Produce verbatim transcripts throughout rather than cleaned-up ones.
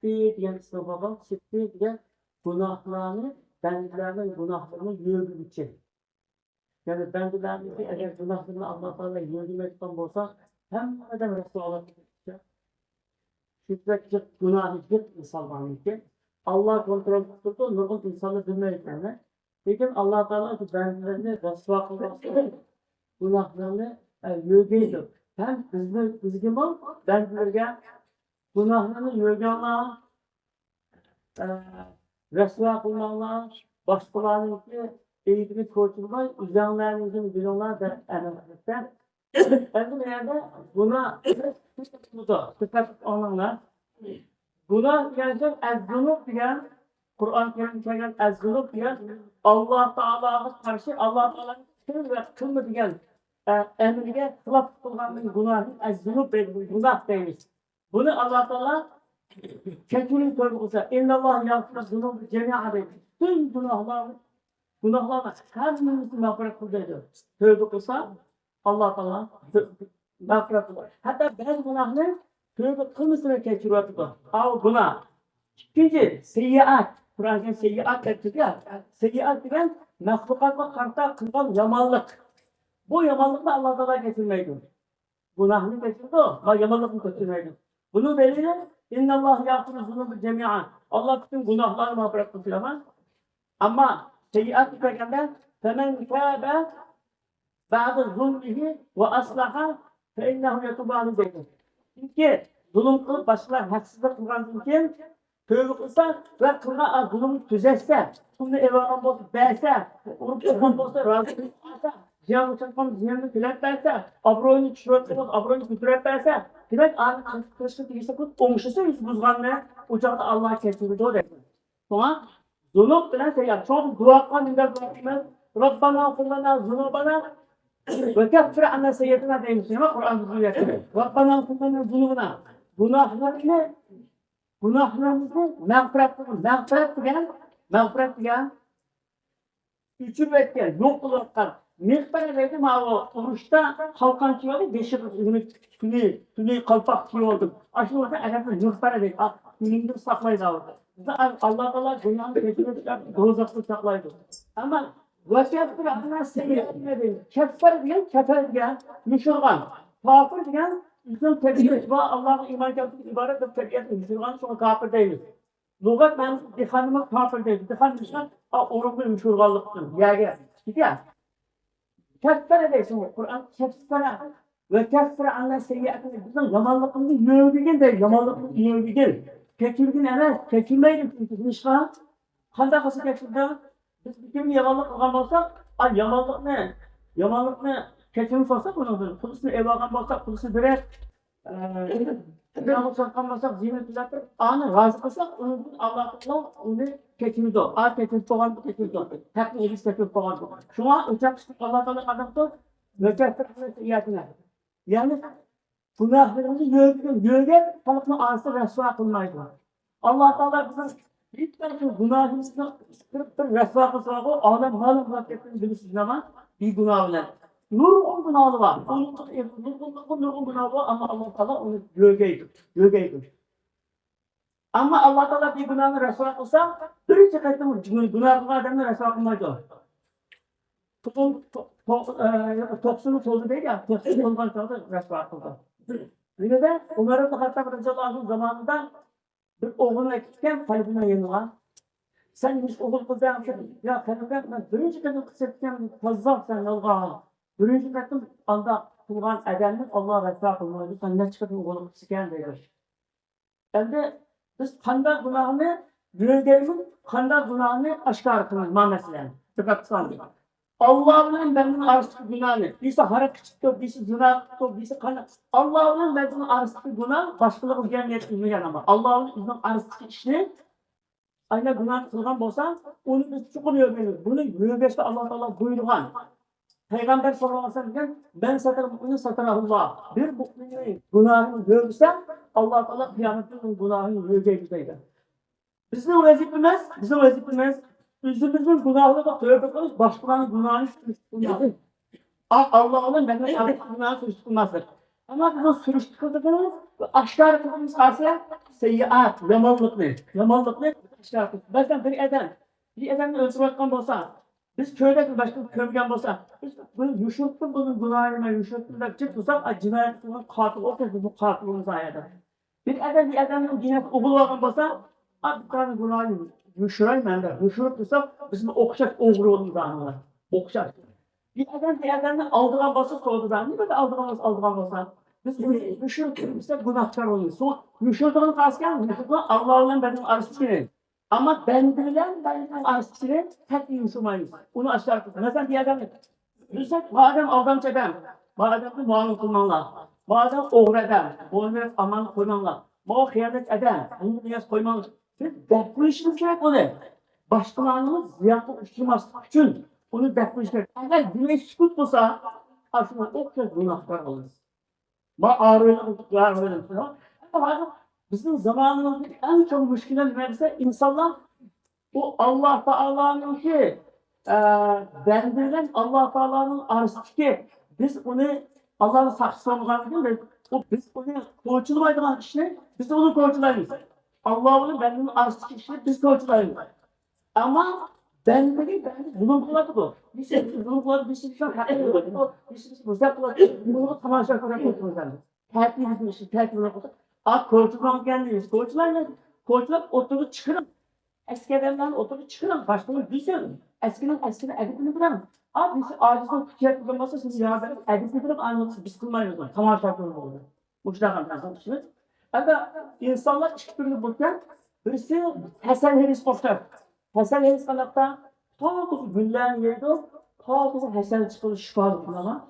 سىددىق دېگەن ئىسمى بولغان، سىددىق دېگەن گۇناھلارنى، بەندىلەرنىڭ گۇناھلىرىنى يۆگىگۈچى. يەنى بەندىلەرنىڭكى ئەگەر گۇناھلىرىنى ئاللا تائالا يۆگىمەيدىغان بولسا، ھەممە ئادەم رەسۋا بولىدۇ. شۇنداق جىق گۇناھى جىق ئىنسان بارمىكىن؟ ئاللا كونترول قىلىپ تۇرىدۇ، نۇرغۇن ئىنسانلار بىلمەيدىكەن. لېكىن ئاللا تائالا شۇ بەندىلىرىنى رەسۋا قىلماسلىق، گۇناھلىرىنى، ئە، يۆگەيدۇ. ھەم بىزنى، بىزگىمۇ بەندىلەرگە گۇناھلىرىنى يۆگەڭلار، ئە، رەسۋا قىلماڭلار، باشقىلارنىڭكى ئەيىبىنى كۆرسىتىۋالماي، ئۆزۈڭلارنىڭكىنى بىلىڭلار دەپ ئەمر قىلىپتۇ. ئەمدى بۇ يەردە گۇناھ، دىققەت قىلىپ ئاڭلاڭلار. گۇناھ دېگەن سۆز ئەززۇنۇب دېگەن، قۇرئان كەرىمدە كەلگەن ئەززۇنۇب دېگەن ئاللا تائالاغا قارشى، ئاللا تائالانىڭ قىل ۋە قىلما دېگەن، ئە، ئەمرىگە خىلاپ قىلغاننىڭ گۇناھىنى ئەززۇنۇب دەيمىز، گۇناھ دەيمىز. بۇنى ئاللا تائالا كەچۈرۈم تۆبە قىلسا، ئىنناللاھە يەغفىرۇز زۇنۇبە جەمىئا دەيدۇ. پۈتۈن گۇناھلارنى، گۇناھلارنى ھەممىسىنى مەغپىرەت قىل دەيدۇ. تۆبە قىلسا، ئاللا تائالا مەغپىرەت قىلىدۇ. ھەتتا بەزى گۇناھنى تۆبە قىلمىسىمۇ كەچۈرۈۋېتىدۇ. ئاۋۇ گۇناھ. ئىككىنچى، سەييىئات. قۇرئاندا سەييىئات دەپ كېلىدۇ. سەييىئات دېگەن مەخلۇقاتقا قارىتا قىلغان يامانلىق. بۇ يامانلىقنى ئاللا تائالا كەچۈرمەيدۇ. گۇناھنى كەچۈرىدۇ، ۋە يامانلىقنى كەچۈرمەيدۇ. بۇنىڭ دەلىلى، ئىنناللاھە يەغفىرۇز زۇنۇبە جەمىئا. ئاللا پۈتۈن گۇناھلارنى مەغپىرەت قىلىدۇ. ئەمما سەييىئاتنى كۆرگەندە، فەمەن تابە بەئدە زۇلمىھى ۋە ئەسلەھە فەئىننەھۇ يەتۇبۇ ئەلەيھى دەيدۇ. كىمكى زۇلۇم قىلىپ، باشقىلار ھەقسىزلىق قىلغاندىن كېيىن تۆبە قىلسا ۋە قىلغان زۇلۇمنى تۈزەتسە، پۇلنى ئېلىۋالغان بولسا بەرسە، ئۇرۇپ تۇرغان بولسا رازى قىلسا، زىيان ئۇچراتقان زىياننى تۆلەپ بەرسە، ئابرۇيىنى چۈشۈرۈۋەتكەن بولسا ئابرۇيىنى كۆتۈرۈپ بەرسە، دېمەك، ئانى قىلىشقا تېگىشلىك قىلىپ ئوڭشىسا، ئۆزى بۇزغاننى، ئۇ چاغدا ئاللا كەچۈرىدۇ دەيدۇ. شۇڭا زۇنۇب بىلەن سەييىئات. شۇڭا بىز دۇئا قىلغان نېمە دەپ دۇئا قىلىمىز؟ رەببەنا ئىغفىر لەنا زۇنۇبەنا ۋە كەففىر ئەننا سەييىئاتىنا دەيمىز. نېمە قۇرئان بىزگە ئۆگەتكەن؟ رەببەنا ئىغفىر لەنا زۇنۇبەنا. گۇناھلىرىمىزنى، گۇناھلىرىمىزنى مەغپىرەت قىل. مەغپىرەت دېگەن، مەغپىرەت دېگەن ئۆچۈرۈۋەتكەن، يوق قىلىۋاتقان. مىغپەرە دەيدۇ، ماۋۇ ئۇرۇشتا قالقان كىيىۋالدى، بېشىغا نېمە، تۈنى، تۈنى قالپاق كىيىۋالدى. ئاشۇ بولسا ئەرەبلەر مىغپەرە دەيدۇ. ئا، تۈنۈڭنى ساقلايدۇ. بىزنى ئاللا تائالا گۇناھنى كەچۈرۈپ، دوزاختا ساقلايدۇ. ئەمما ۋەكەففىر ئەننا سەييىئاتىنا دەيدۇ. كەففەر دېگەن، كەفەر دېگەن، يوشۇرغان. كاپىر دېگەن، ئۆزىنىڭ تەبىئىتى بار، ئاللاغا ئىمان كەلتۈرۈش ئىبارەت بىر تەبىئەتنى يوشۇرغان، شۇڭا كاپىر دەيمىز. لۇغەت مەنىسى دېھقاننىمۇ كاپىر دەيدۇ. دېھقان دېسەم، ئا، ئورۇنغا يوشۇرغانلىقتىن، يەرگە. دېگەن. كەففەرە دەيسىز، قۇرئان كەففەرە. ۋە كەففەرە ئەننا سەييىئاتىنا، بىزنىڭ يامانلىقىمىزنى يۆگىگىن دەيدۇ، يامانلىقىمىزنى يۆگىگىن. كەچۈرگىن ئەمەس، كەچۈرمەيدۇ، چۈنكى نېمىشقا؟ قانداق قىلسا كەچۈرىدۇ؟ بىز بىر كىمگە يامانلىق قىلغان بولساق، ئا، يامانلىقنى، يامانلىقنى كەچۈرۈم سورىساق ئۇنىڭدىن، پۇلىسىنى ئېلىۋالغان بولساق، پۇلىسىنى بېرىپ، ئە، يامانلىق سورىغان بولساق، زىيىنىنى تۈزەتتۈرۈپ، ئانى رازى قىلساق، ئۇنىڭدىن ئاللا تائالا ئۇنى كەچۈرىدۇ. ئا، كەچۈرۈپ بولغان، كەچۈرىدۇ. ھەقنى ئېلىش كەچۈرۈپ بولغان. شۇڭا ئۇچاق ئىشقا ئاللا تائالا قانداق قىلدى؟ مۇكەففىر قىلىش نىيەتىنى. يەنى گۇناھلىرىمىزنى يۆگىگىن، يۆگەپ، خەلقنىڭ ئارىسىدا رەسۋا قىلمايدۇ. ئاللا تائالا بىزنىڭ ھېچقانداق گۇناھىمىزنى بىر، بىر رەسۋا قىلسىغۇ، ئالەم ھالەم بولۇپ كەتكەن بىلىسىز نېمە؟ بىگۇناھ بىلەن. نۇرغۇن گۇناھلار بار. نۇرغۇن، نۇرغۇن، نۇرغۇن، نۇرغۇن گۇناھ بار، ئەمما ئاللا تائالا ئۇنى يۆگەيدۇ، يۆگەيدۇ. ئەمما ئاللا تائالا بىگۇناھنى رەسۋا قىلسا، بىرىنچى قېتىم گۇناھ قىلغان ئادەمنى رەسۋا قىلمايدۇ. توقسىنى تولدى دەيدۇ، توقسىنى تولغان چاغدا رەسۋا قىلىدۇ. يەنە ئۆمەر ئىبن خەتتاب رەزىياللاھۇ ئەنھۇ زامانىدا بىر ئوغۇلنى ئەكەتكەن خەلىپىنىڭ يېنىغا. سەن نېمىش ئوغۇل قىلدىڭ؟ يا خەلىپە، مەن بىرىنچى قېتىم قىلسا ئىكەن، تازا سەن يالغان. بىرىنچى قېتىم ئانداق قىلغان ئادەمنى ئاللا رەسۋا قىلمايدۇ، سەن نەچچە قېتىم ئوغۇل قىلسا ئىكەن دەيدۇ. ئەمدى بىز قانداق گۇناھنى يۆگەيمىز، قانداق گۇناھنى ئاشكارا قىلىمىز؟ مانا مەسىلەن. دىققەت قىلساڭلار. ئاللا بىلەن بەندىنىڭ ئارىسىدىكى گۇناھنى، بىرسى ھاراق ئىچىپتۇ، بىرسى زىنا قىپتۇ، بىرسى قانداق. ئاللا بىلەن بەندىنىڭ ئارىسىدىكى گۇناھ باشقىلىرىغا زىيان يەتكۈزمىگەن، ئەمما ئاللا بىلەن ئۆزىنىڭ ئارىسىدىكى ئىشنى ئەگەر گۇناھ قىلغان بولسا، ئۇنى بىز چوقۇم يۆگەيمىز. بۇنى يۆگەشكە ئاللا تائالا بۇيرۇغان. پەيغەمبەر ساللاللاھۇ ئەلەيھى ۋەسەللەم دېگەن، مەن سەتەرە مۇئمىنەن سەتەرەھۇللاھ. بىر مۇئمىننىڭ گۇناھىنى يۆگىسە، ئاللا تائالا قىيامەتتە ئۇنىڭ گۇناھىنى يۆگەيدۇ دەيدۇ. بىزنىڭ ۋەزىپىمىز، بىزنىڭ ۋەزىپىمىز ئۆزىمىزنىڭ گۇناھلىرىغا تۆبە قىلىش، باشقىلارنىڭ گۇناھىنى سۈرۈشتە قىلماسلىق. ئا-، ئاللا بىلەن بەندىنىڭ ئارىسىدىكى گۇناھنى سۈرۈشتە قىلماسلىق. ئەمما بىزنىڭ سۈرۈشتە قىلىدىغىنىمىز ۋە ئاشكارا قىلىدىغىنىمىز قالسا، سەييىئات، يامانلىقنى، يامانلىقنى ئاشكارا قىلىش. مەسىلەن، بىر ئادەم، بىر ئادەمنى ئۆلتۈرۈۋاتقان بولسا، بىز كۆردۇق، باشقا كۆرمىگەن بولسا، بىز بۇنى يوشۇرتتۇم، بۇنىڭ گۇناھى نېمە، يوشۇرتتۇم دەپ جىق تۇرساق، ئا، جىنايەت قىلغان قاتىل ئوخشاش، بىزنىڭ قاتىلىمىز ئايەدە. بىر ئادەم بىر ئادەمنىڭ دىنىنى ئوغرىلىۋالغان بولسا، ئا، بىر تانە گۇناھنى يوشۇرايمەن دەپ يوشۇرۇپ تۇرساق، بىزمۇ ئوخشاش ئوغرى بولىمىز ئانىڭلار. ئوخشاش. بىر ئادەم بىر ئادەمنى ئالدىغان بولسا سودىدا، نېمىدە ئالدىغان بولسا، ئالدىغان بولسا، بىز ئۇنى يوشۇرۇپ تۇرساق گۇناھكار بولىمىز. سوڭ يوشۇرىدىغان قالسىكەن، ئاللا بىلەن بەندىنىڭ ئارىسىدىكى. ئەمما بەندە بىلەن بەندىنىڭ ئارىسىدىكى قەتئىي يوشۇرمايمىز. ئۇنى ئاشكارا قىلىمىز. مەسىلەن، بىر ئادەم بىلسەك، ما ئادەم ئالدامچى ئادەم، ما ئادەمگە مۇئامىلە قىلماڭلار. ما ئادەم ئوغرى ئادەم، بۇنى ئامانەت قويماڭلار. ما خىيانەتچى ئادەم، بۇنى نىيەت قويماڭلار. بىز دەپ قويۇشىمىز كېرەك ئۇنى. باشقىلارنىڭ زىيانغا ئۇچرىماسلىقى ئۈچۈن ئۇنى دەپ قويۇش كېرەك. ئەگەر دېمەي سۈكۈت بولسا، ئاشۇنى ئوخشاش گۇناھكار بولىمىز. ما ئارىلىق، ئارىلىق. ھازىر بىزنىڭ زامانىمىزدىكى ئەڭ چوڭ مۈشكۈللەر نېمە دېسە، ئىنسانلار بۇ ئاللا تائالانىڭكى، ئە، بەندە بىلەن ئاللا تائالانىڭ ئارىسىدىكى، بىز ئۇنى، ئاللانى ساقچىسى بولمىغاندىكىن، بىز، ئۇ، بىز ئۇنى قوچىلىمايدىغان ئىشنى بىز ئۇنى قوچىلايمىز. ئاللا بىلەن بەندىنىڭ ئارىسىدىكى ئىشنى بىز قوچىلايمىز. ئەمما بەندىگە بەندە زۇلۇم قىلىۋاتىدۇ. بىرسى زۇلۇم قىلىۋاتىدۇ، بىرسى ئىنسان ھەققىنى يوقىتىدۇ، بىرسى بىزنى بۇزاق قىلىۋاتىدۇ. بۇنىڭغا تاماشا قىلىپ ئولتۇرىمىز ئەمدى. تەتۈر بىزنىڭ ئىشىمىز، تەتۈر بولۇپ قالسا، ئا، كوچىلىماڭ ئىكەن دەيمىز، كوچىلايمىز. كوچىلاپ ئوتتۇرىغا چىقىرىڭ. ئەسكى ئادەملەرنى ئوتتۇرىغا چىقىرىڭ، باشقىلار بىلسۇن. ئەسكىنىڭ ئەسكىنى ئەدىپىنى بېرىڭ. ئا، بىرسى ئاجىزنىڭ كۈچى يەتمىگەن بولسا، سىزگە ياردەم ئەدىپىنى بېرىڭ، ئاندىن بىز قىلمايمىز، تاماشا قىلىپ بولىدۇ. مۇشۇنداق ئىنسان ئىشىمىز. ئەمما ئىنسانلار ئىككى تۈرلۈك بولكەن، بىرسى ھەسەل ھېرىسقا ئوخشاش. ھەسەل ھېرىس قانداقتا؟ پاكىز گۈللەرنى يەيدۇ، پاكىز ھەسەل چىقىدۇ شىپالىق قىلغان.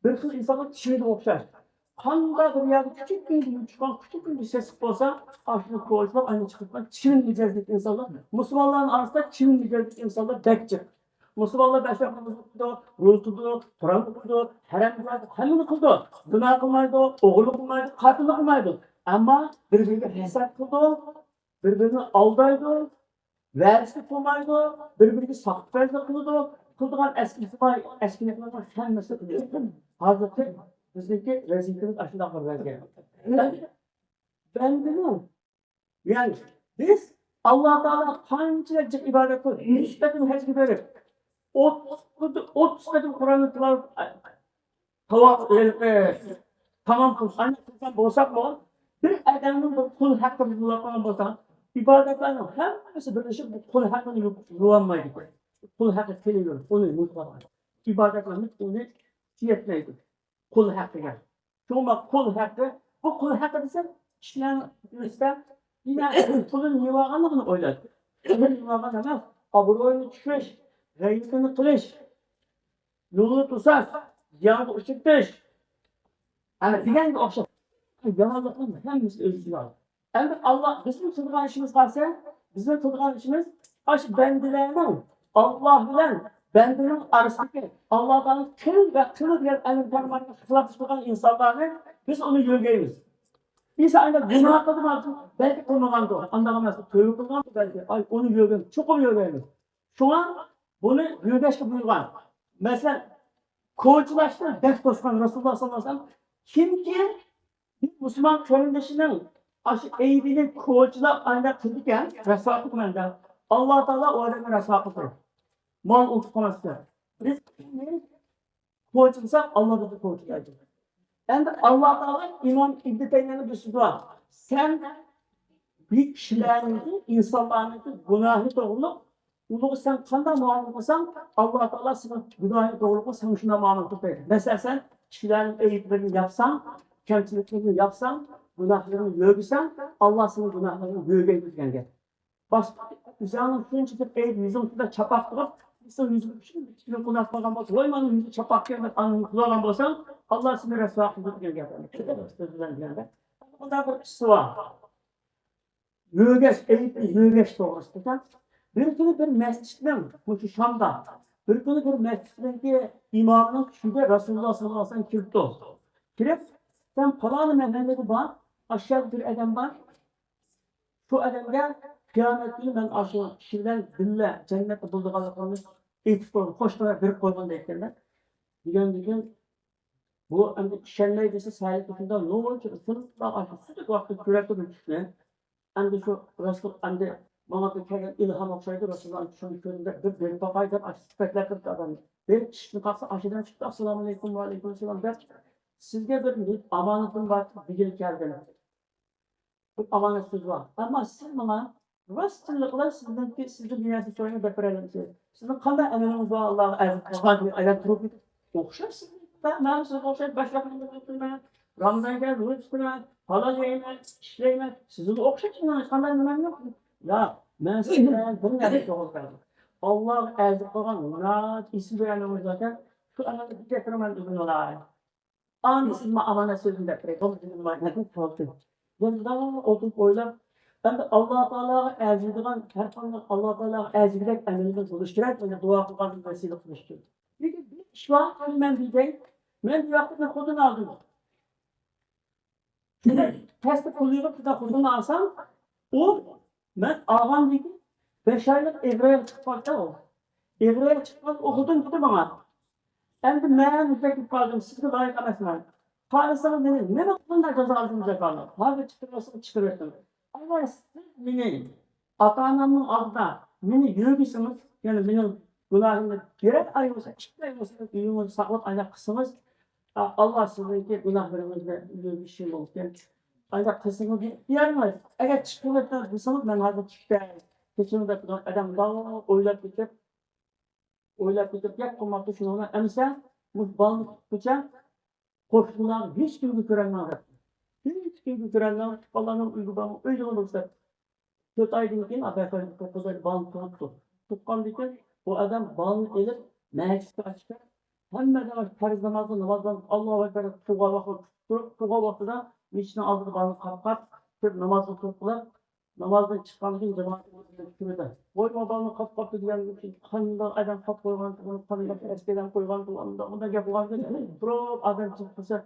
بىر خىل ئىنسانلار چىۋىگە ئوخشاش. قانداق بىر يەردە كىچىككىنە يوچۇقان، كىچىككىنە بىر سېسىق بولسا، ئاشۇنى كوچىلاپ، ئاندىن چىقىرىدىغان چىۋىن مىجەزلىك ئىنسانلار، مۇسۇلمانلارنىڭ ئارىسىدا چىۋىن مىجەزلىك ئىنسانلار بەك جىق. مۇسۇلمانلار بەش ۋاق نامازنى ئوقۇيدۇ، روزا تۇتىدۇ، قۇرئان ئوقۇيدۇ، ھەرەمگە بارىدۇ، ھەممىنى قىلىدۇ. زىنا قىلمايدۇ، ئوغرىلىق قىلمايدۇ، قاتىللىق قىلمايدۇ. ئەمما بىر-بىرىگە ھەسەت قىلىدۇ، بىر-بىرىنى ئالدايدۇ، ۋەدىسىنى قىلمايدۇ، بىر-بىرىگە ساختىپەزلىك قىلىدۇ. قىلىدىغان ئەسكى، ئەسكىنىڭ ھەممىسى قىلىدۇ. ھازىرقى بىزنىڭكى ۋەزىيىتىمىز ئاشۇنداق بىر ۋەزىيەت. بەندىنىڭ، يەنى بىز ئاللا تائالا قانچىلىك جىق ئىبادەت قىلىپ، يۈز قېتىم ھەجگە بېرىپ، ئوتتۇز، ئوتتۇز قېتىم قۇرئاننى تىلاۋەت، تاۋاپ، ئى، تامام قىلىپ، ئانداق قىلغان بولساقمۇ، بىر ئادەمنىڭ بىر قۇل ھەققىنى يوللاپ قالغان بولسا، ئىبادەتلەرنىڭ ھەممىسى بىرلىشىپ بۇ قۇل ھەققىنى يۇ-، يۇۋالمايدۇ. قۇل ھەققى كېلىۋېرىپ، ئۇنى يۇتۇۋالغان. ئىبادەتلەرنىڭ ئۇنى يەتمەيدۇ. قۇل ھەققىگە. شۇڭا قۇل ھەققى، بۇ قۇل ھەققى دېسەم، كىشىلەرنىڭ ئۆزىدە يەنە قۇلنى نېمىۋالغانلىقىنى ئويلايدۇ. قۇلنى نېمىۋالغان ئەمەس، ئابرۇيىنى چۈشۈرۈش، غەيۋىتىنى قىلىش، يولنى توساش، زىيانغا ئۇچرىتىش، ئەنە دېگەنگە ئوخشاش يامانلىقنىڭ ھەممىسى ئۆز ئىچىگە ئالىدۇ. ئەمدى ئاللا بىزنىڭ قىلىدىغان ئىشىمىز قالسا، بىزنىڭ قىلىدىغان ئىشىمىز ئاشۇ بەندىلەرنىڭ ئاللا بىلەن بەندىنىڭ ئارىسىدىكى ئاللا تائالا قىل ۋە قىل دېگەن ئەمر پەرمانغا خىلاپ چىقىدىغان ئىنسانلارنى بىز ئۇنى يۆگەيمىز. ئىنسان ئەگەر گۇناھ قىلدىمۇ، بەلكى قىلمىغاندۇ، ئانداق ئەمەس، تۆۋە قىلغاندۇ بەلكى، ئاي، ئۇنى يۆگەيمىز، چوقۇم يۆگەيمىز. شۇڭا بۇنى يۆگەشكە بۇيرۇغان. مەسىلەن، كوچىلاشنى بەك توسقان رەسۇلۇللا ساللاللاھۇ ئەلەيھى ۋەسەللەم، كىمكى بىر مۇسۇلمان قېرىندىشىنىڭ ئاشۇ ئەيىبىنى كوچىلاپ ئانداق قىلىدىكەن، رەسۋا قىلىمەن دەپ، ئاللا تائالا ئۇ ئادەمنى رەسۋا قىلىدۇ. ماڭا ئۇنتۇپ قالماسلىق. بىز كوچىلىساق، ئاللا بىزنى كوچىلايدۇ. ئەمدى ئاللا تائالا ئىمام ئىبن تەيمىيەنىڭ بىر سۆزى بار. سەن بىر كىشىلەرنىڭكى، ئىنسانلارنىڭكى گۇناھى توغرۇلۇق ئۇنىڭغا سەن قانداق مۇئامىلە قىلساڭ، ئاللا تائالا سېنىڭ گۇناھىڭ توغرۇلۇقى سەن شۇنداق مۇئامىلە قىلىپ بېرىدۇ. مەسىلەن، سەن كىشىلەرنىڭ ئەيىبلىرىنى ياپساڭ، كەمچىلىكلىرىنى ياپساڭ، گۇناھلىرىنى يۆگىسەڭ، ئاللا سېنىڭ گۇناھلىرىڭنى يۆگەيدۇ دېگەن گەپ. باشقا ئۆزۈڭنىڭ شۇنچىلىك ئەيىب يۈزۈڭ شۇنداق چاپاق تۇرۇپ، سېنىڭ يۈزۈڭ ئۈچۈن كىشىنى گۇناھ قىلغان بولسا، ۋاي، مانا يۈزى چاپاق ئىكەن دەپ ئاندىن قىلىۋالغان بولساڭ، ئاللا سېنى رەسۋا قىلىدۇ دېگەن گەپ. سۆز بىلەن دېگەندە، بۇنداق بىر قىسسا بار. يۆگەش، ئەيىبنى يۆگەش توغرىسىدا. بىر كۈنى بىر مەسچىتنىڭ، مۇشۇ شامدا، بىر كۈنى بىر مەسچىتنىڭكى ئىمامىنىڭ چۈشىدە رەسۇلۇللا ساللاللاھۇ ئەلەيھى ۋەسەللەم كىرىپتۇ. كىرىپ، سەن پالانى مەھەللىدە بار، ئاشۇ يەردە بىر ئادەم بار، شۇ ئادەمگە قىيامەت كۈنى مەن ئاشۇ كىشى بىلەن بىللە جەننەتتە بولىدىغانلىقىمنى ئېيتىپ قويغىن، قوشنا بېرىپ قويغىن دەيدىكەن. دېگەندىكىن، بۇ ئەمدى ئىشەنمەي دېسە، سەھەردە شۇنداق نۇر چۈشۈپ، سۈننەت ئاشۇ سۈزۈك ۋاقىتتا كۆرەتتىم چۈشنى. ئەمدى شۇ رەسۇل ئەمدى ماڭا بىر كەلگەن ئىلھام ئوخشايدۇ. رەسۇلۇللا شۇنى كۆردۈم دەپ بىر بېرىپ باقاي دەپ ئاشۇ سۈپەتلەر قىلىپتۇ ئادەم. بېرىپ ئىشىكتىن قاقسا، ئاشۇدىن چىقتى، ئاسسالامۇ ئەلەيكۇم، ۋەئەلەيكۇم ئەسسالام دەپ، سىزگە بىر ئامانىتىم بار دېگىلى كەلدىم. بىر ئامانەت سۆز بار. ئەمما سىز ماڭا راستچىللىق بىلەن سىزنىڭكى، سىزدىن بىر نەرسە سورايمەن، بەرەلمىسىز. سىزنىڭ قانداق ئەمىلىڭىز بار، ئاللاغا ئەرز قىلغان دېگەن ئايلاپ تۇرۇپ، ئوخشاش سىز. مەن سىزگە ئوخشاش باشقا قىلمايمەن. رامىزان كەلدى، روزا تۇتىمەن، ھالال يەيمەن، ئىشلەيمەن. سىزگە ئوخشاش مېنىڭ ھېچقانداق نېمەم يوق. ياق، مەن سىز بىلەن بىر نەرسە توغرا قىلدىم. ئاللاغا ئەرز قىلغان ناھايىتى ئېسىل بىر ئەمىلىڭىز باركەن، شۇ ئەمەلنى بىر كەلتۈرۈڭ، مەن ئۆگىنىۋالاي. ئاندىن سىز ماڭا ئامانەت سۆزىنى دەپ بېرىڭ. بولدى، دېدىم مانا، نەدىن قالدى. مۇنداق ئولتۇرۇپ ئويلاپ، ئەمدى ئاللا تائالاغا ئەرزىيدىغان، ھەر قانداق ئاللا تائالاغا ئەرزىيدىغان ئەمىلىمىز بولۇشى كېرەك، مانا دۇئا قىلغان ۋەسىلە قىلىش ئۈچۈن. لېكىن بىر ئىش بار، قېنى مەن دېگەي، مەن بۇ ياقتا بىر خوتۇن ئالدىم. شۇنداق تەستە پۇل يىغىپ، شۇنداق خوتۇن ئالسام، ئۇ مەن ئالغاندىن كېيىن بەش ئايلىق ئېغىر ئاياغ چىقىپ قالدى ئۇ. ئېغىر ئاياغ چىقىپ قالدى، ئۇ خوتۇن دېدى ماڭا، ئەمدى مەن مۇشۇنداق كېلىپ قالدىم، سىزگە لايىق ئەمەسمەن. خالىسىڭىز مېنى نېمە قىلغان جازالىسىڭىز جازالاڭ. ھازىر چىقىرىۋالسىڭىز چىقىرىۋېتىڭ. ئەگەر سىز مېنى ئاتا-ئانامنىڭ ئالدىدا مېنى يۆگىسىڭىز، يەنى مېنىڭ گۇناھىمنى بىرەر ئاي بولسا، ئىككى ئاي بولسا ئۆيىڭىزدە ساقلاپ ئايلاپ قىلسىڭىز، ئا-، ئاللا سىزنىڭكى گۇناھلىرىڭىزنى يۆگىشى مۇمكىن. ئانداق قىلسىڭىز ئىختىيارىڭىز. ئەگەر چىقىپ كېتىڭ دېسىڭىز، مەن ھازىر چىقىپ كېتەي. كېچىنى دەپ تۇرغان ئادەم ئۇنداق ئويلاپ كېتىپ، ئويلاپ كېتىپ گەپ قىلماپتۇ شۇنىڭ بىلەن. ئەمىسە مۇشۇ بالىنى تۇتقۇچە قوشنىلارغا ھېچكىمگە كۆرۈنمەڭ دەپتۇ. ھېچكىمگە كۆرۈنمەڭ، تۇغقانلارنىڭ ئۆيىگە بارماڭ، ئۆيدە بولۇڭ دەپ. تۆت ئايدىن كېيىن، ئا، بەش ئاي، توققۇز ئاي بالىنى تۇغۇپتۇ. تۇغقاندىن كېيىن بۇ ئادەم بالىنى ئېلىپ مەسچىتكە ئاچىقىپ، ھەممە ئادەم پەرز نامازنى، ناماز ئاللاھۇ ئەكبەر، تۇغا ۋاقتىدا تۇرۇپ، تۇغا ۋاقتىدا مەسچىتنىڭ ئالدىدا بالىنى قاپقاپ، كىرىپ نامازغا تۇرۇپ قىلىپ، نامازدىن چىققاندىن كېيىن جامائەت كۆرىدۇ. ۋوي، ما بالىنى قاپقاپتۇ دېگەندىن كېيىن، قانداق ئادەم قاپ قويغان، قانداق ئەسكەرلەر قويغان، ئۇنداق، ئۇنداق گەپ قىلغان، تۇرۇپ ئادەم چىقىپ قىلسا،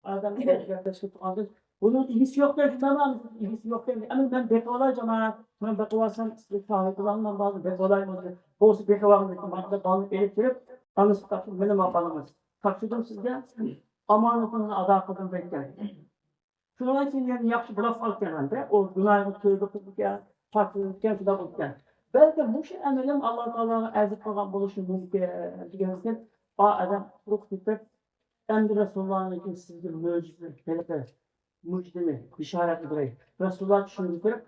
ئادەم گەپلەشكە تۇرغاندىن، بۇنىڭ ئىگىسى يوقكەن، شۇنداقمۇ؟ ئىگىسى يوقكەن. ئەمدى مەن بېقىۋالاي، جامائەت. مەن بېقىۋالسام، سىزگە شاھىت بولالمام، بارىمەن، بېقىۋالاي. بولسا بېقىۋالغىن دېسەم، ماڭا بالىنى ئېلىپ كىرىپ، ئانىسى تاپشۇرۇپ، مېنى ماڭا بالىڭىز. تاپشۇردۇم سىزگە. ئامانىتىڭىزنى ئادا قىلدىم دەيدىكەن. شۇنىڭدىن كېيىن يەنە ياخشى بولاپ قالىدىكەن ئەمدى. ئۇ گۇناھىغا تۆۋە قىلىدىكەن، پاكلىنىدىكەن، شۇنداق بولىدىكەن. بەلكىم مۇشۇ ئەمىلىم ئاللا تائالاغا ئەرز قىلغان بولۇشى مۇمكىن دېگەندىكىن، ئا ئادەم قۇرۇق كېتىپ، ئەمدى رەسۇلۇللاھنىڭكى سىزگە مۆجىزىنى، ھېلىقى مۇجدىنى، بېشارەتنى بېرەي. رەسۇلۇللا چۈشۈمگە كىرىپ،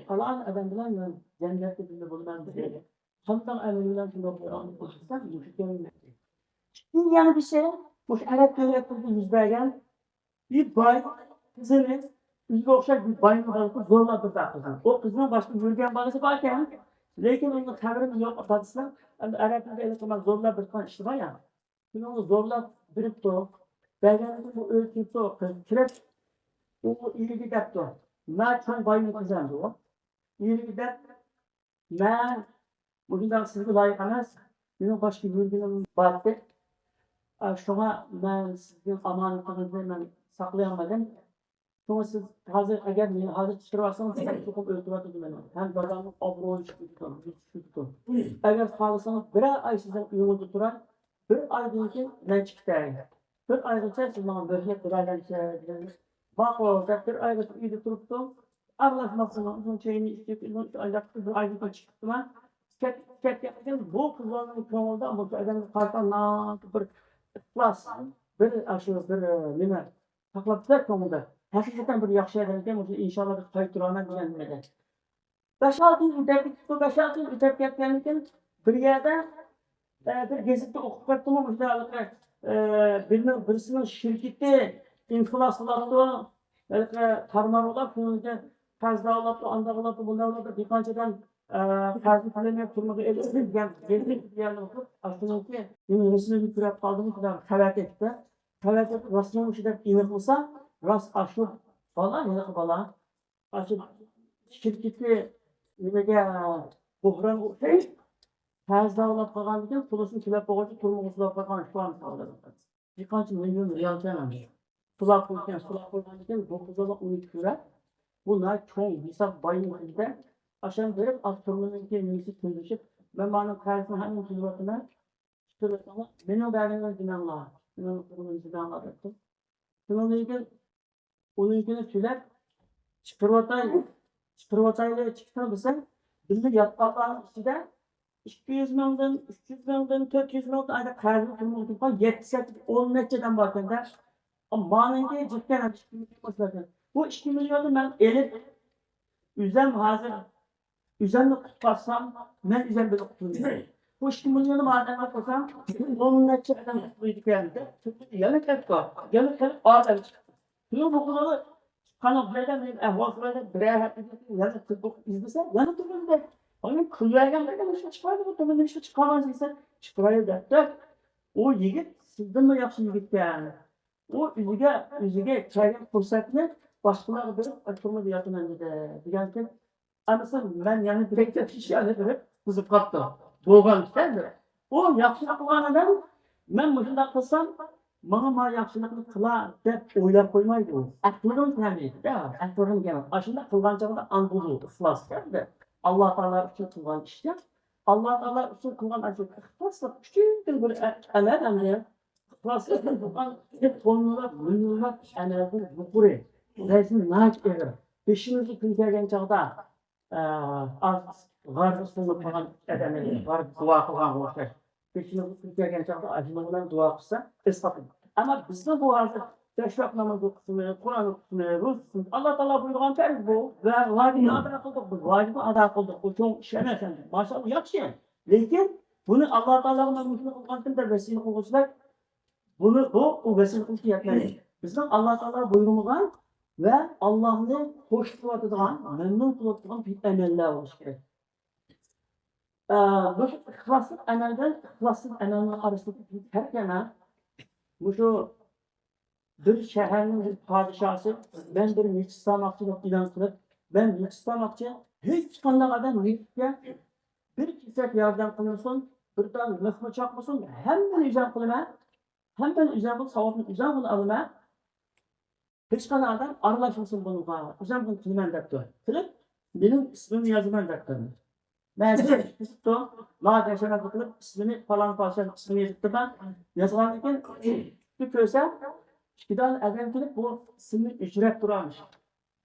پالان ئادەم بىلەن مەن جەننەتتە بىللە بولىمەن دېدى. قانداق ئەمەل بىلەن شۇنداق بولغان دېسەم، مۇشۇ كەلمىدى. ئىككىنچى يەنە بىرسى، مۇشۇ ئەرەب دۆلەتلىرىدە يۈز بەرگەن بىر باي قىزىنى، ئۆزىگە ئوخشاش بىر باينىڭ بالىسى زورلاپ بىر قىزنى. ئۇ قىزنىڭ باشقا يۈرگەن بالىسى باركەن، لېكىن ئۇنىڭ خەۋىرىمۇ يوق، دادىسىنىڭ. ئەمدى ئەرەب تىلىدا ئېلىپ قىلما زورلاپ بېرىدىغان ئىشى بار يا. شۇنىڭغا زورلاپ بېرىپتۇ. بەرگەندىن كېيىن بۇ ئۆيگە كىرىپتۇ. قىز كىرىپ، ئۇ ئېرىگە دەپتۇ، مەن چوڭ باينىڭ قىزى ئەمدى ئۇ. ئېرىگە دەپ، مەن مۇشۇنداق سىزگە لايىق ئەمەس، مېنىڭ باشقا يۈرگىنىم بار ئىدى. ئا، شۇڭا مەن سىزنىڭ ئامانىتىڭىزنى مەن ساقلىيالمىدىم. شۇڭا سىز ھازىر، ئەگەر مېنى ھازىر چىقىرىۋالسىڭىز، سىز چوقۇم ئۆلتۈرۈۋاتىدۇ مېنى. ھەم دادامنىڭ ئابرۇيى چۈشىدۇ، چۈشىدۇ. ئەگەر خالىسىڭىز، بىرەر ئاي سىزنىڭ ئۆيىڭىزدە تۇراي، بىر ئايدىن كېيىن مەن چىقىپ كېتەي. بىر ئايغىچە سىز ماڭا مۆھلەت بېرەلەمسىز دېدىم. ماقۇل دەپ، بىر ئايغىچە ئۆيدە تۇرۇپتۇ. ئارىلاشماستىن ئۇزۇن چېيىنى ئىچىپ، ئۇزۇن ئايلاپ، بىر ئايدىن كېيىن چىقىپتىمەن. كەت-، كەتكەندىن كېيىن بۇ قىزلارنىڭ كۆڭلىدە مۇشۇ ئادەمگە قارىتا ناھايىتى بىر ئىخلاس، بىر ئاشۇ بىر نېمە ساقلاپتۇ كۆڭلىدە. ھەقىقەتەن بىر ياخشى ئادەمكەن، مۇشۇ ئىنشاللا بىر قايتۇرارمەن دېگەن نېمىدە. بەش-ئالتە يىل ئۆتۈپ كېتىپتۇ، بەش-ئالتە يىل ئۆتۈپ كەتكەندىن كېيىن بىر يەردە، ئە، بىر گېزىتتە ئوقۇپ قاپتىمەن، مۇشۇنداق ھېلىقى، ئە، بىرنىڭ، بىرسىنىڭ شىركىتى ئىنفلاس قىلىۋاتىدۇ، ھېلىقى تارمار بولاپ، شۇنىڭ ئۈچۈن قەرز داۋالاپتۇ، ئانداق بولاپتۇ، بۇنداق بولاپتۇ، دېھقانچىدىن، ئە، قەرزنى تۆلىمەي تۈرمىگە ئېلىپ دېگەن گېزىت دېگەننى ئوقۇپ، ئاشۇنىڭكى مېنىڭ رەسىمىمنى كۆرۈپ قالدىم، شۇنداق خەۋەر كەتتى. خەۋەر كەتتى، راستمۇ مۇشۇ دەپ ئېنىقلىسا، راست ئاشۇ بالا، ھېلىقى بالا. ئاشۇ شىركىتى نېمىگە، بوھرانغا ئۇچراپ، قەرز داۋالاپ قالغاندىن كېيىن، پۇلىسىنى تۆلەپ بولغۇچە تۈرمىگە سولاپ قويغان ئىش بار مىسالدا. بىر قانچە مىليون رېئال كەلگەن. سولاپ قويغان، سولاپ قويغاندىن كېيىن بۇ قىزلار ئۇنى كۆرۈپ، بۇ ناھايىتى چوڭ ھېساب باينىڭ ئىچىدە. ئاشۇنى بېرىپ، ئاشۇ تۈرمىنىڭكى نېمىسى تۈزۈشۈپ، مەن مانا قەرزنى ھەممىنى تۈزۈۋاتىمەن. مېنىڭ بەرگىنىمنى دېمەڭلار. شۇنىڭدىن كېيىن ئۇنىڭكىنى تۈزەپ، چىقىرىۋاتاي، چىقىرىۋاتايلى، چىقىرىۋاتاي دېسەم، بىللە ياتقانلارنىڭ ئىچىدە ئىككى يۈز مىڭدىن، ئۈچ يۈز مىڭدىن، تۆت يۈز مىڭدىن ئايدا قەرزنى تۆلىمەيدىغان يەتتە، سەككىز، ئون نەچچە ئادەم باركەن-دە. مانىڭكى جىقكەن ئىككى مىليون بولسا، بۇ ئىككى مىليوننى مەن ئېلىپ، ئۆزۈم ھازىر ئۆزۈمنى قۇتقارسام، مەن ئۆزۈم بىلەن قۇتۇلىمەن. بۇ ئىككى مىليوننى ماڭا قويسام، ئون نەچچە ئادەم قۇتۇلىدىكەن دەپ، يەنە كەتتى. يەنە كەلىپ ئادەم چىقتى. شۇنىڭ بۇ قىزى قانداق بىلەيدۇ، مېنىڭ ئەھۋال سۈرەيدۇ، بىرەر ھەپتىدىن كېيىن يەنە تېلېفون ئىزدىسە، يەنە تېلېفون ئىزدەيدۇ. ئۇنى پۇل بەرگەن بىلەن نېمىشقا چىقمايدۇ، بۇ تېلېفون نېمىشقا چىقارمايسىز دېسە، چىقىرايلى دەپتۇ. ئۇ يىگىت سىزدىنمۇ ياخشى يىگىتكەن. ئۇ ئۆزىگە، ئۆزىگە كەلگەن پۇرسەتنى باشقىلارغا بېرىپ، ئەتىرمىدى ياتىمەن دېدى. دېگەنكىن، ئەمىسە مەن يەنە بىرەر گەپ ئىشلارنى بېرىپ بۇزۇپ قاپتۇ. بولغان ئىكەن دەپ. ئۇ ياخشىلىق قىلغان ئادەم، مەن مۇشۇنداق قىلسام، ماڭا ما ياخشىلىقنى قىلا دەپ ئويلاپ قويمايدۇ. ئەقلىدىن كەلمەيدۇ. ئەقلىدىن كەلمەيدۇ. ئاشۇنداق قىلغان چاغدا ئاندۇزۇ ئىخلاس ئىكەن دەپ. ئاللا تائالا ئۈچۈن قىلغان ئىشكەن. ئاللا تائالا ئۈچۈن قىلغان ئاشۇ ئىخلاسلىق ئۈچۈن بىر ئەمەل ئەمدى. ئىخلاسلىق قىلغان توننىلاپ، مىليونلاپ ئەمەلدىن يۇقىرى. دەرىجىسى ناھايىتى ئېغىر. بېشىمىزغا كۈن كەلگەن چاغدا، ئە، ئاز غارغا سۇنۇپ قالغان ئادەم، غارغا دۇئا قىلغانغا ئوخشاش. بېشىمىزغا كۈن كەلگەن چاغدا ئاشۇنىڭ بىلەن دۇئا قىلسا، ئىسپات. ئەمما بىزنىڭ بۇ ھازىر بەش ۋاق ناماز ئوقۇشىمىز، قۇرئان ئوقۇشىمىز، روزا تۇتۇشىمىز، ئاللا تائالا بۇيرۇغان پەرز بۇ. ۋە ۋاجىپنى ئادا قىلدۇق، بىز ۋاجىپنى ئادا قىلدۇق. بۇ چوڭ ئىش ئەمەس ئەمدى. ماشائاللا، ياخشى. لېكىن بۇنى ئاللا تائالاغا مەن مۇشۇنى قىلغانتىم دەپ ۋەسىيەت قىلغۇچىلار، بۇنى، بۇ، ئۇ ۋەسىيەت قىلىشقا يەتمەيدۇ. بىزنىڭ ئاللا تائالا بۇيرۇمىغان ۋە ئاللانى خوش قىلىۋاتىدىغان، مەمنۇن قىلىۋاتىدىغان بىر ئەمەللەر بولۇشى كېرەك. ئە، مۇشۇ ئىخلاسلىق ئەمەل بىلەن ئىخلاسسىز ئەمەلنىڭ ئارىسىدىكى پەرق يەنە مۇشۇ بىر شەھەرنىڭ بىر پادىشاھى، مەن بىر مەسچىت سالماقچى دەپ ئېلان قىلىپ، مەن مەسچىت سالماقچى، ھېچقانداق ئادەم مەسچىتكە بىر كېسەك ياردەم قىلمىسۇن، بىر دانە مىخمۇ چاقمىسۇن، ھەممىنى ئۆزۈم قىلىمەن، ھەممىنى ئۆزۈم قىلىپ، ساۋابنى ئۆزۈم قىلىپ ئالىمەن. ھېچقانداق ئادەم ئارىلاشمىسۇن بۇنىڭغا، ئۆزۈم بۇنى قىلىمەن دەپتۇ. قىلىپ، مېنىڭ ئىسمىمنى يازىمەن دەپتۇ. مەن يېزىپتۇ، ماڭا دەرشەمەت قىلىپ، ئىسمىنى پالان پادىشانىڭ ئىسمىنى يېزىپتۇ مەن. يازغاندىن كېيىن، بىر كۆرسەم، ئىككى دانە ئادەم كېلىپ، بۇ ئىسىمنى ئۆچۈرۈپ تۇرامىش.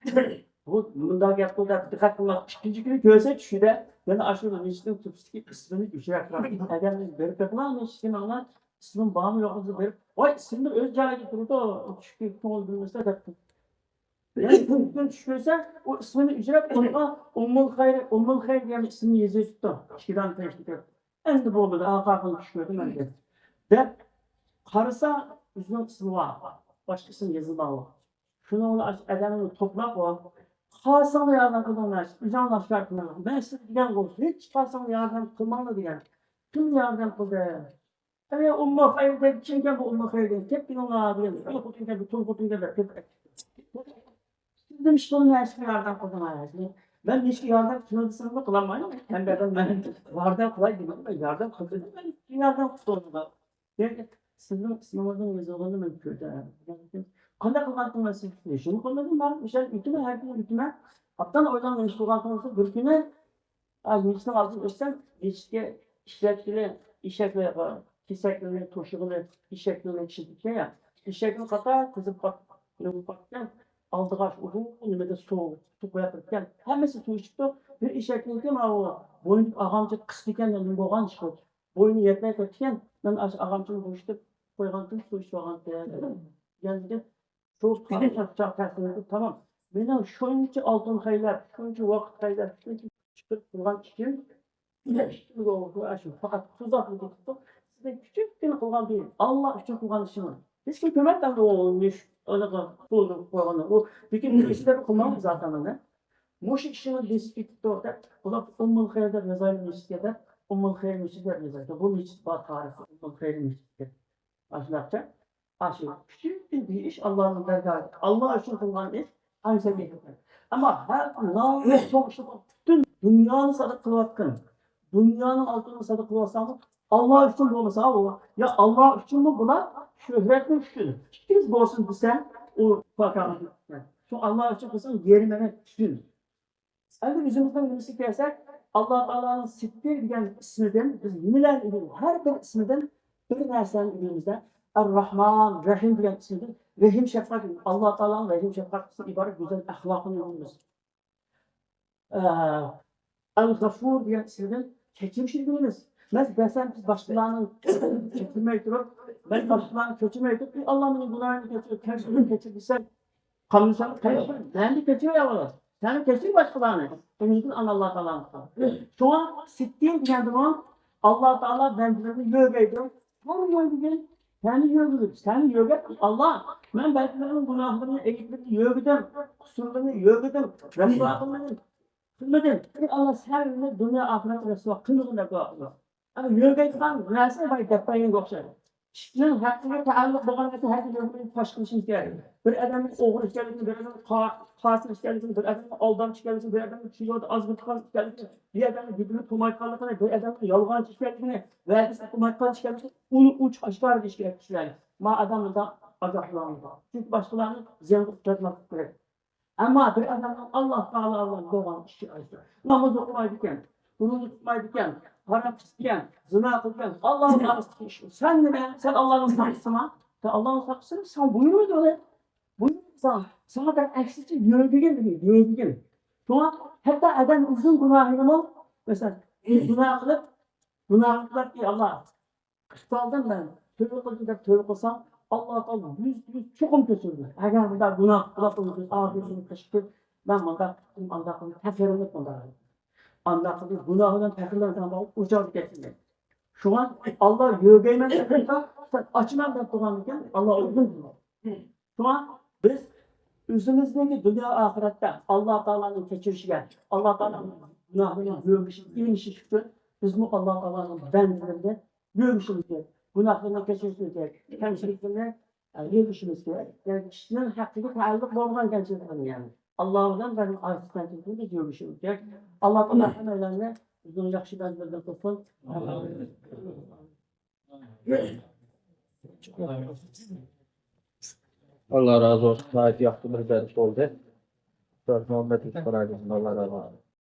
بۇ مۇنداق گەپ قىلدى دەپ دىققەت قىلماس. ئىككىنچى كۈنى كۆرسە چۈشىدە، يەنە ئاشۇ مەسچىتنىڭ تۆپىسىدىكى ئىسمىنى ئۆچۈرۈپ تۇرامىش. ئادەمنى بېرىپ بېقىڭلار، مەسچىتكە ماڭىڭلار، ئىسمىم بارمۇ يوقمۇ بىلىپ، ۋاي، ئىسمىم ئۆز جايىدا تۇرىدۇ، چۈشكە كۆڭۈل بۆلمەسلەر دەپتۇ. يەنە ئىككىنچى كۈن چۈش كۆرسە، ئۇ ئىسمىنى ئۆچۈرۈپ، ئۇنىڭغا ئۇممۇل خەير، ئۇممۇل خەير دېگەن ئىسىمنى يېزىپ قويۇپتۇ. ئىككى دانە تەشۋىق. ئەمدى بولدى، ئاخىرقى چۈش كۆردۈم ئەمدى دەپ قارىسا، ئۆزىنىڭ ئىسمى بار، باشقا ئىسىم يېزىلمىغان. شۇنىڭ بىلەن ئاشۇ ئادەمنى توپلاپ، قالساڭلار ياردەم قىلىڭلار، ئۆزۈڭلار ئىشكار قىلىڭلار. مەن سىزگە دېگەن بولسا، ھېچ قالساڭلار ياردەم قىلماڭلار دېگەن. كىم ياردەم قىلدى؟ ئەي، ئۇممۇ خەير دەپ، كىمكەن بۇ ئۇممۇ خەير دەپ، كەپ كېلىڭلار دېگەن. ئۇ خوتۇن كەلدى، تۇل خوتۇن كەلدى دەپ كەپ. سىز نېمىشقا ئۇنى ھېچكىمگە ياردەم قىلدىڭلار؟ مەن ھېچكىمگە ياردەم قىلمىدىم دېسىڭىزمۇ قىلالمايمەن. ھەمدە مەن ياردەم قىلاي دېمەم، مەن ياردەم قىلدىم، مەن ياردەم قىلدىم. سىزنىڭ ئىسمىڭىزنىڭ يېزىلغىنىنى مەن كۆردۈم. قانداق قىلغانتىڭلار سىز؟ ھېچنېمە قىلمىدىم، مەن مۇشۇ ئۆتىمەن، ھەر كۈنى ئۆتىمەن. ئوبدان ئويلاڭ نېمە قىلغانتىڭلار. بىر كۈنى، ئا، مەسچىتنىڭ ئالدىدىن ئۆتسەم، مەسچىتكە ئىشلەتكىلى، ئېشەكلەر، كېسەكلىرىنى، توشۇغىلى، ئېشەكلىرىنى ئىشلىتىپتىكەن يا. ئېشەكنى قاتار تىزىپ باق-، باقتىم. ئالدىغا ئۇزۇن نېمىدە سۇ، سۇ قويۇپ بېرىپتىكەن. ھەممىسى سۇ ئىچىپتۇ. بىر ئېشەكنىڭكى ماۋۇ بوينىدىكى ئاغامچا قىسقىكەن، نېمە بولغان ئىش بۇ. بوينى يەتمەي قېلىپتىكەن، مەن ئاشۇ ئاغامچىنى بوشىتىپ قويغانتىم، سۇ ئىچىۋالغانتىم. دېگەندىكىن، شۇ پادىشاھ تەسىرلىنىپ، تامام. مېنىڭ شۇنچە ئالتۇن خەيرلەپ، شۇنچە ۋاقىت خەيرلەپ، شۇنچە چىقىپ قىلغان ئىشىم، ئىشىم شۇ پەقەت تۇزاقلا كېتىپتۇ. سىزنىڭ كىچىككىنە قىلغان بىر ئاللا ئۈچۈن قىلغان ئىشىڭىز. ھېچكىم كۆرمەپتۇ ئەمدى ئۇ ئىش، ئۇنىڭغا پۇل قويغاننى. ئۇ لېكىن بىر ئىشلار قىلماڭ زاتەن ئۇنى. مۇشۇ ئىشىڭىز بېسىپ كېتىپتۇ دەپ، بۇلار ئۇممۇل خەير دەپ يازايلى مەسچىتكە دەپ، ئۇممۇل خەير مەسچىتى دەپ يازايدۇ. بۇ مەسچىت بار تارىخى، ئۇممۇل خەير مەسچىتى دەپ. ئاشۇنداقچە، ئاشۇ كۈچلۈك بىر ئىش ئاللانىڭ دەرگاھىدا، ئاللا ئۈچۈن قىلغان ئىش ئەنسە بېرىدۇ. ئەمما ھەر ناھايىتى چوڭ ئىشلار، پۈتۈن دۇنيانى سادىقە قىلىۋاتقان، دۇنيانىڭ ئالتۇنىنى سادىقە قىلىۋاتساڭمۇ، ئاللا ئۈچۈن بولمىسا ئۇ، يا ئاللا ئۈچۈنمۇ بۇلار، شۆھرەتنىڭ ئۈچۈن، ئىككىمىز بولسۇن دېسەڭ، ئۇ پاكارلىق. شۇ ئاللا ئۈچۈن قىلساڭ، يېرىم ئەمەس، پۈتۈن. ئەمدى ئۆزىمىزنىڭ نېمىسىگە كەلسەك، ئاللا تائالانىڭ سىتتىر دېگەن ئىسمىدىن بىز نېمىلەرنى ئۆگىنىمىز؟ ھەر بىر ئىسمىدىن بىر نەرسىنى ئۆگىنىمىز-دە. ئەر-راھمان، رەھىم دېگەن ئىسىمدىن رەھىم شەپقەت، ئاللا تائالانىڭ رەھىم شەپقەتتىن ئىبارەت گۈزەل ئەخلاقىنى ئۆگىنىمىز. ئە، ئەل-غەفۇر دېگەن ئىسىمدىن كەچۈرۈش ئۆگىنىمىز. مەن دېسەم، بىز باشقىلارنى كەچۈرمەي تۇرۇپ، مەن باشقىلارنى كەچۈرمەي تۇرۇپ، ئى ئاللا، مېنىڭ گۇناھىمنى كەچۈر، كەمچىلىكىمنى كەچۈر دېسەم، قاملىسام، قەيسەر، مەننى كەچۈر يا ئاللا. سەن كەچۈر باشقىلارنى. ئۈمىدىم ئانا ئاللا تائالانى. شۇڭا سىتتىن دېگەندىمۇ ئاللا تائالا بەندىلىرىنى يۆگەيدۇ. سەن يۆگىگىن، سەن يۆگىگىن، سەن يۆگە. ئاللا، مەن بەندىلىرىمنىڭ گۇناھلىرىنى، ئەيىبلىرىنى يۆگىدىم، قۇسۇرلىرىنى يۆگىدىم، رەسۋا قىلمىدىم، قىلمىدىم. ئى ئاللا، سەن مېنى دۇنيا ئاخىرەتتە رەسۋا قىلمىغىن دەپ دۇئا قىلىمەن. ئەمما يۆگەيدىغان نەرسىنى بايا دەپ بەرگەنگە ئوخشايدۇ. ئىشنىڭ ھەققىگە تەئەللۇق بولغان نەرسە ھەر كۈنى پاش قىلىشىمىز كېرەك. بىر ئادەمنىڭ ئوغرى ئىكەنلىكىنى، بىر ئادەمنىڭ قا-، قاتىل ئىكەنلىكىنى، بىر ئادەمنىڭ ئالدامچى ئىكەنلىكىنى، بىر ئادەمنىڭ چىن يولدا ئازغۇنچىلىق ئىكەنلىكىنى، بىر ئادەمنىڭ گېپىنى قىلمايدىغانلىقىنى، بىر ئادەمنىڭ يالغانچى ئىكەنلىكىنى، ۋەدىسىنى قىلمايدىغان ئىكەنلىكىنى ئۇنى ئوچۇق ئاشكارا دېيىش كېرەك كىشىلەرگە. ما ئادەم مۇنداق ئاگاھلاندۇرۇڭ. چۈنكى باشقىلارنى زىيانغا ئۇچراتماسلىق كېرەك. ئەمما بىر ئادەمنىڭ ئاللا تائالا بىلەن بولغان ئىشى ئاجىز. ناماز ئوقۇمايدىكەن، روزا تۇتمايدىكەن، ھارام ئىچىدىكەن، زىنا قىلىدىكەن، ئاللا نامىزدىكى ئىش. سەن نېمە؟ سەن ئاللانىڭ ساقچىسىما؟ سەن ئاللانىڭ ساقچىسىما؟ ساڭا بۇيرۇمىدى ئۇنى. بۇيرۇمىدى ساڭا. ساڭا دەپ ئەكسىچە يۆگىگىن دېگەن، يۆگىگىن. شۇڭا ھەتتا ئادەم ئۆزىنىڭ گۇناھىنىمۇ، مەسىلەن، گۇناھ قىلىپ، گۇناھ قىلىپ، ئى ئاللا، قىستالدىم مەن، تۆۋە قىلدىم دەپ تۆۋە قىلساڭ، ئاللا تائالا يۈزدە يۈز چوقۇم كەچۈرىدۇ. ئەگەر مۇنداق گۇناھ قىلىپ، ئۆزىنى ئاخىرىنى قىلىشىپ، مەن مۇنداق قىلدىم، ئانداق قىلدىم، تەخىرلىنىپ مۇنداق. ئانداق قىلدىم، گۇناھ بىلەن تەخىرلەنسەڭ، ئۇ چاغدا كەچمەيدۇ. شۇڭا ئاللا يۆگەيمەن دەپ تۇرسا، سەن ئاچىمەن دەپ تۇرغاندىكىن، ئاللا ئۇزۇن قىلىدۇ. شۇڭا بىز ئۆزىمىزنىڭكى دۇنيا ئاخىرەتتە ئاللا تائالانىڭ كەچۈرۈشىگە، ئاللا تائالانىڭ گۇناھلىرىنى يۆگىشىگە ئېرىشىش ئۈچۈن بىزمۇ ئاللا تائالانىڭ بەندىلىرىدىن يۆگىشىمىز كېرەك. گۇناھلىرىنى كەچۈرۈشىمىز كېرەك. كەمچىلىكلىرىنى يۆگىشىمىز كېرەك. يەنى كىشىنىڭ ھەققىگە تەئەللۇق بولغان كەمچىلىكلەرنى، يەنى ئاللا بىلەن بىرنىڭ ئارىسىدىكى كەمچىلىكنى بىز يۆگىشىمىز كېرەك. ئاللا تائالا ھەممەيلەننى ئۆزىنىڭ ياخشى بەندىلىرىدىن قىلسۇن. ئاللا رازى بولسۇن. ناھايىتى ياخشى بىر دەرس بولدى. ئۇستاز مۇھەممەد يۈسۈپ قاراجىدىن ئاللا رازى بولسۇن.